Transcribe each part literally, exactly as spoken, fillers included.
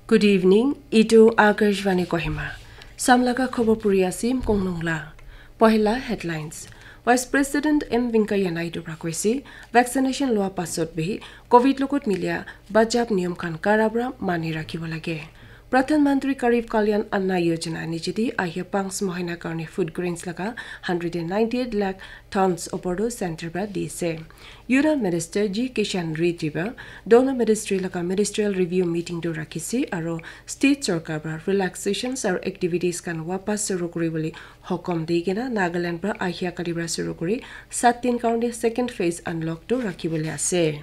Good evening, itu Akashvani Kohima. Samlaga khobor puri asim kongnungla. Pohila headlines. Vice President M Venkaiah Naidu pra koise, vaccination lua pasot bi covid logot milia bajab niyom khan kara pra mani rakhibo lage. Pradhan Mantri Garib Kalyan Anna Yojana nijedi ahia panch mohina karne food grains laga hundred and ninety-eight lakh tons opor tu center pra dise. Union Minister G Kishan Reddy pra Dono Ministry laga ministerial review meeting tu rakhise aro state sorkar pra relaxations aro activities khan wapas suru kuribole hokom di kena Nagaland pra ahia kali pra suru kuri sat din karne second phase unlock tu rakhibole ase.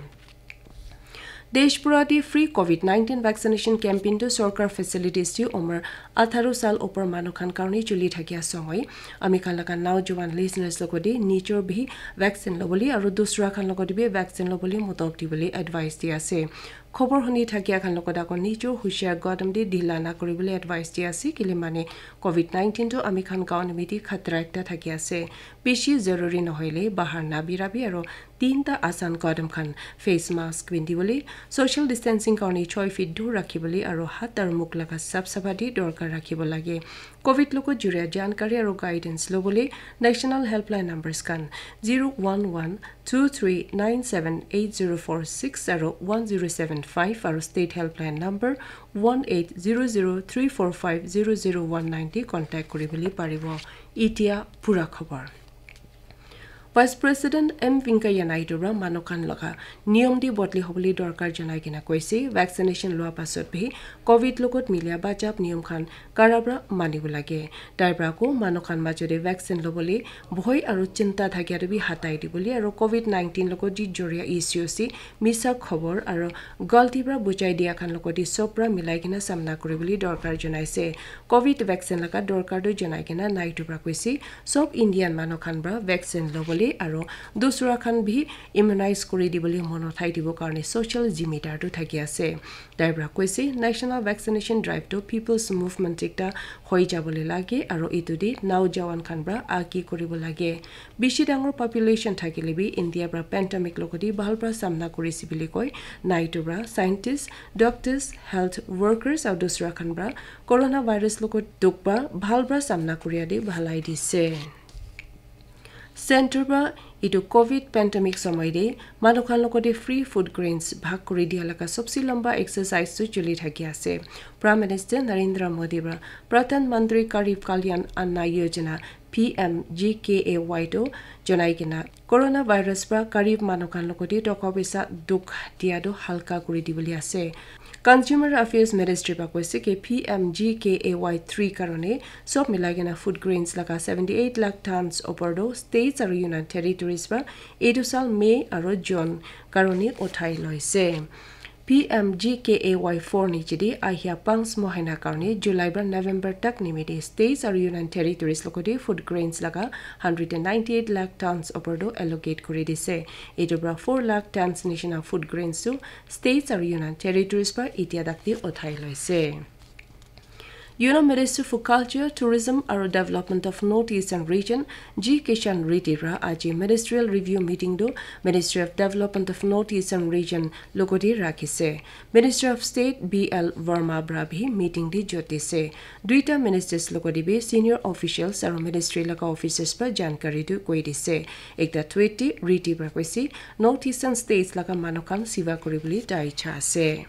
Desh pura te free covid nineteen vaccination campaign tu sorkar facilities tu umar atharo sal upor manu khan karne chuli thakia somoi ami khan laga naujowan listeners logodi nijor bi vaccine lobole aro dusra khan logodi bi vaccine lobole mutok dibole advice di ase. Khobor huni thakia khan logot ako nijor hushar qadam de dhila na kuribole advice di ase, kile mane covid nineteen tu ami khan gaon miti khatra ekta thaki ase. Bishi zaruri nohoile bahar na birabi aro tinta asan qadam khan, face mask pindibole, social distancing karne choi feet dur rakhibole aro hat aro mukh laga sap sapati dorkar rakhibo lage. Covid logot juria jankari aro guidance lobole national helpline numbers khan zero one one two three nine seven eight zero four six aro one zero seven five aro state helpline number one eight zero zero three four five zero zero one nine te contact kuribole paribo. Itia pura khobor. Vice President M Venkaiah Naidu pra manu khan laga niyom di bodli hobole dorkar janai kena koise, vaccination lua pasot bi covid logot milia bajab niyom khan kara pra manibo lage. Tai pra ko manu khan majode vaccine lobole bhoi aro chinta thakia tu bi hatai dibole aro covid nineteen logot di joria issue ase, misa khobor aro galti pra bujai dia khan logot di sob pra milai kena samna kuribole dorkar janaise. Covid vaccine laga dorkar tu janai kena Naidu pra koise, sob Indian manu khan pra vaccine lobole aro dusra khan bi immunize kuri dibole mon uthai dibo karne social zimedar tu thaki ase. Tai pra koise, national vaccination drive tu people's movement ekta hoi jabole lage aro etu de naujowan khan pra agi kuribo lage. Bishi dangor population thakile bi India pra pandemic logoti bhal pra samna kurise bili koi Naidu pra scientists, doctors, health workers aro dusra khan pra coronavirus logot dukh pra bhal pra samna kuria de bhalai dise. Center pra etu covid pandemic somoi de manu khan logote free food grains bhag kuri dia laga sobse lamba exercise tu chuli thaki ase. Prime Minister Narendra Modi pra Pradhan Mantri Garib Kalyan Anna Yojana P M G K A Y tu janai kena coronavirus pra garib manu khan logote toka poisa dukh dia tu halka kuri dibole ase. Consumer Affairs Ministry pra koise ki P M G K A Y three karone sob milai kena food grains laga seventy eight lakh tons opor tu states aro union territories pra etu sal May aro June karone uthai loise. P M G K A Y four niche de ahia panch mohina karone July pra November tak nimite states aro union territories logote food grains laga hundred and ninety eight lakh tons opor tu allocate kuri dise. Etu pra four lakh tons nishina food grains tu states aro union territories pra itia tak de uthai loise. Union Minister for Culture, Tourism aro Development of North Eastern Region, G Kishan Reddy pra aji ministerial review meeting tu Ministry of Development of North Eastern Region logote rakhise. Minister of State B L Verma pra bi meeting de jotise. Duita ministers logote bi senior officials aro ministry laga officers pra jankari tu koi dise. Ekta tweet de Reddy pra koise, North Eastern states laga manu khan siva kuribole tai cha ase.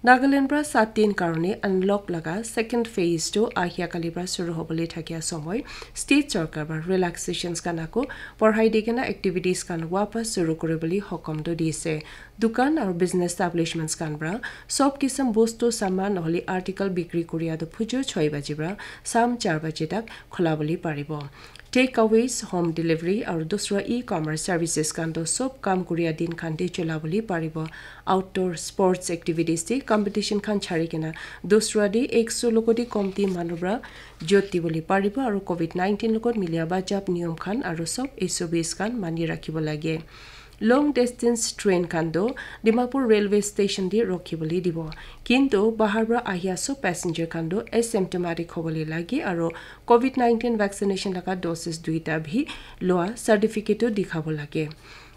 Nagaland pra sat din karone unlock laga second phase tu ahia kali pra suru hobole thakia somoi state sorkar pra relaxations khan ako porhai di kena activities khan wapas suru kuribole hokom tu dise. Dukan aro business establishments khan pra sob kisam bostu saman nohole article bikri kuria tu phuju choi baji pra sam char baji tak khula bole paribo. Takeaways, home delivery aro dusra e-commerce services khan tu sob kam kuria din khan de chula bole paribo. Outdoor sports activities de competition khan chari kena dusra de ekso logote komti manu pra jot dibole paribo aro covid nineteen logot milia bajab niyom khan aro sob S O Ps khan mani rakhibo lage. Long distance train khan tu Dimapur railway station de rokhibole dibo. Kintu bahar pra ahia sob passenger khan tu asymptomatic hobole lage aro covid nineteen vaccination laga doses duita bhi loa certificate tu dikhabo lage.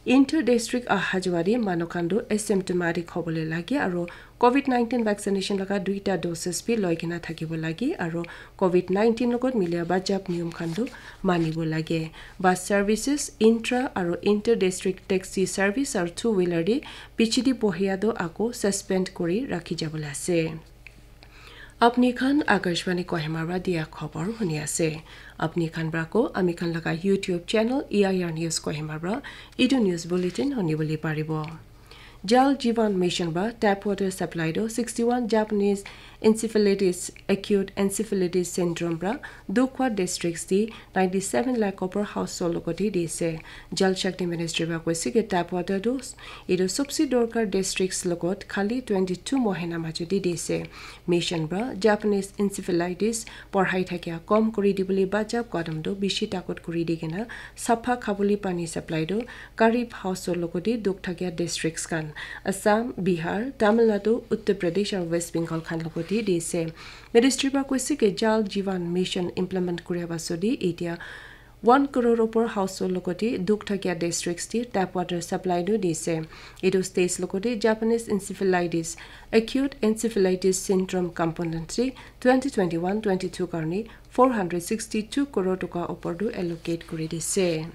Inter district aha jua te manu khan tu asymptomatic hobole lage aru covid nineteen vaccination laga duita doses bi loi kena thakibo lage aru covid nineteen logot milia bachap niyom khan tu manibo lage. Bus services, intra aru inter district taxi service aru two wheeler te piche te bohia tu ako suspend kuri rakhi jabole ase. Apni khan Akashvani Kohima pra dia khobor huni ase. Apni khan pra ko ami khan laga YouTube channel E I R News Kohima pra etu news bulletin huni bole paribo. Jal Jeevan Mission pra tap water supply do sixty-one Japanese encephalitis, acute encephalitis syndrome pra dukh hwa districts te ninety-seven lakh upor household logot te di ase. Jal Shakti Ministry pra koise ki tap water tu etu sobse dorkar districts logot khali twenty-two mohina majot te di ase. Mission pra Japanese encephalitis porhai thakia kom kuri dibole bachap kadam tu bishi takot kuri di kena sapha khabole pani supply tu garib household logot te dukh thakia districts khan Assam, Bihar, Tamil Nadu, Uttar Pradesh aru West Bengal khan logot te di ase. Ministry pra koise ki Jal Jeevan Mission implement kuria pasot te etia one crore upor household logot te dukh thakia districts te tap water supply tu di ase. Etu states logot te Japanese encephalitis, acute encephalitis syndrome component te twenty twenty-one twenty-two karne four hundred sixty-two crore toka upor tu allocate kuri di ase.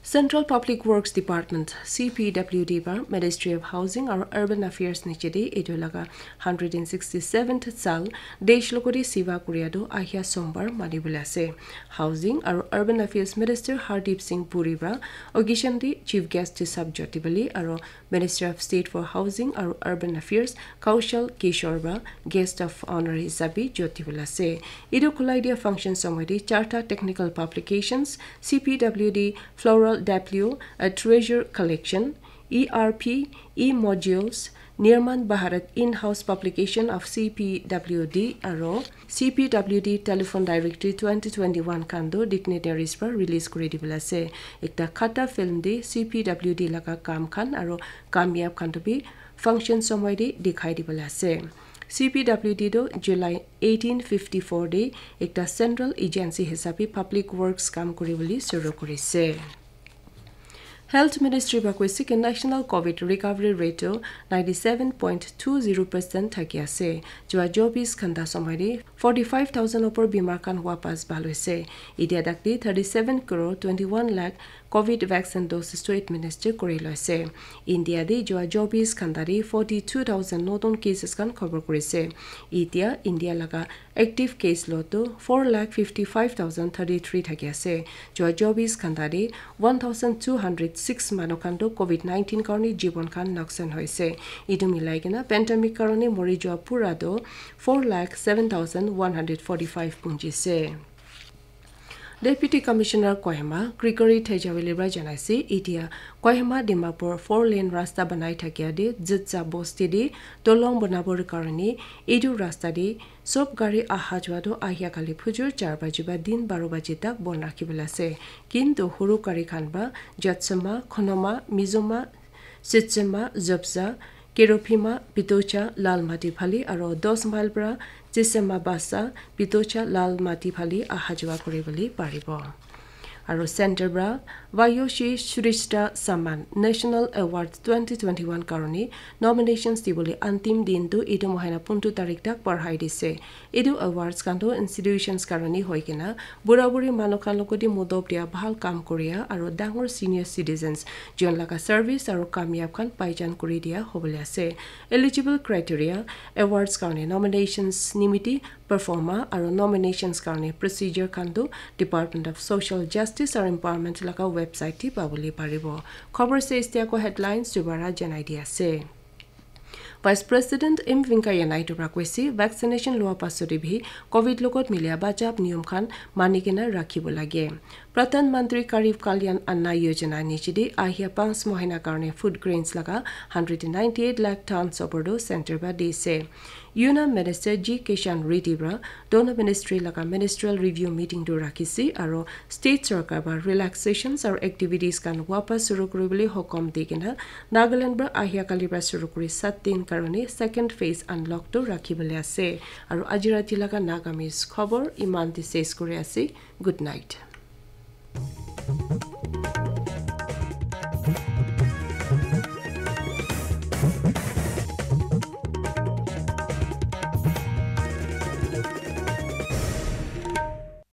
Central Public Works Department, C P W D, pra Ministry of Housing aru Urban Affairs niche te etu laga hundred and sixty-seventh sal desh logot te siva kuria tu ahia sombar mani bole ase. Housing aru Urban Affairs Minister Hardeep Singh Puri pra occasion te chief guest hisab joti bole aru Minister of State for Housing aru Urban Affairs Kaushal Kishore pra guest of honor hisabe joti bole ase. Etu khulai dia function somoi te charta technical publications, C P W D Floral W, a treasure collection, E R P, e-modules, Nirman Bharat in-house publication of C P W D aru C P W D telephone directory twenty twenty-one khan tu dignitaries pra release kuri dibole ase. Ekta khata film te C P W D laga kam khan aru kamyab khan tu bi function somoi te dikhai dibole ase. C P W D tu July eighteen fifty-four te ekta central agency hisabe public works kam kuri bole shuru kuri ase. Health Ministry pra koise ki national covid recovery rate tu ninety-seven point two zero percent thaki ase. Jua chobis ghanta somoi te forty-five thousand upor bimar khan wapas bhal hoise. Etia tak te thirty-seven crore twenty-one lakh covid vaccine doses tu administer kuri loise. India te jua chobis ghanta te forty-two thousand notun cases khan khobor kurise. Etia India laga active case load tu four lakh fifty-five thousand thirty-three thaki ase. Jua chobis ghanta te one thousand two hundred six manu khan tu covid nineteen karone jibon khan noksan hoise. Etu milai kena pandemic karone mori jua pura tu four lakh seven thousand one hundred forty-five punjise. Deputy Commissioner Kohima, Gregory Thejawili pra janaise, etia Kohima Dimapur four lane rasta banai thakia te Zitsa bosti te dolong banabor karone etu rasta te sob gari aha jua tu ahia kali phujur char baji pra din baro baji tak bon rakhibole ase. Kintu huru gari khan pra Jotsoma, Khonoma, Mizoma, Sitsema, Zopsa, Kerophima, Pitocha, Lalmati phale aro dos mile pra Chisema Basa, Pitocha, Lalmati phale aha jua kuribole paribo. Aro center pra Vayoshi Shrestha Samman National Award twenty twenty-one karone nominations dibole antim din tu etu mohina puntu tarik tak barhai dise. Etu awards khan tu institutions karone hoi kena bura buri manu khan logot te modop dia bhal kam koria aro dangor senior citizens jon laga service aro kamyab khan paijan kuri dia hobole ase. Eligible criteria, awards karone nominations nimiti performer aro nominations karone procedure khan tu Department of Social Justice aro Empowerment laga website te pabole paribo. Khobor se istiako headlines dubara janai di ase. Vice President M Venkaiah Naidu pra koise, vaccination lua pasode bhi covid logot milia bachap niyom khan mani kena rakhibo lage. Pradhan Mantri Garib Kalyan Anna Yojana niche te ahia panch mohina karone food grains laga hundred ninety-eight lakh tons opor tu center pra dise. Union Minister G Kishan Reddy pra Dono Ministry laga ministerial review meeting tu rakhise aro state sorkar pra relaxations aro activities khan wapas shuru kuribole hukum di kena Nagaland pra ahia kali pra shuru kuri sat din karone second phase unlock tu rakhibole ase. Aro aji rati laga Nagamese khobor iman te ses kuri ase. Good night.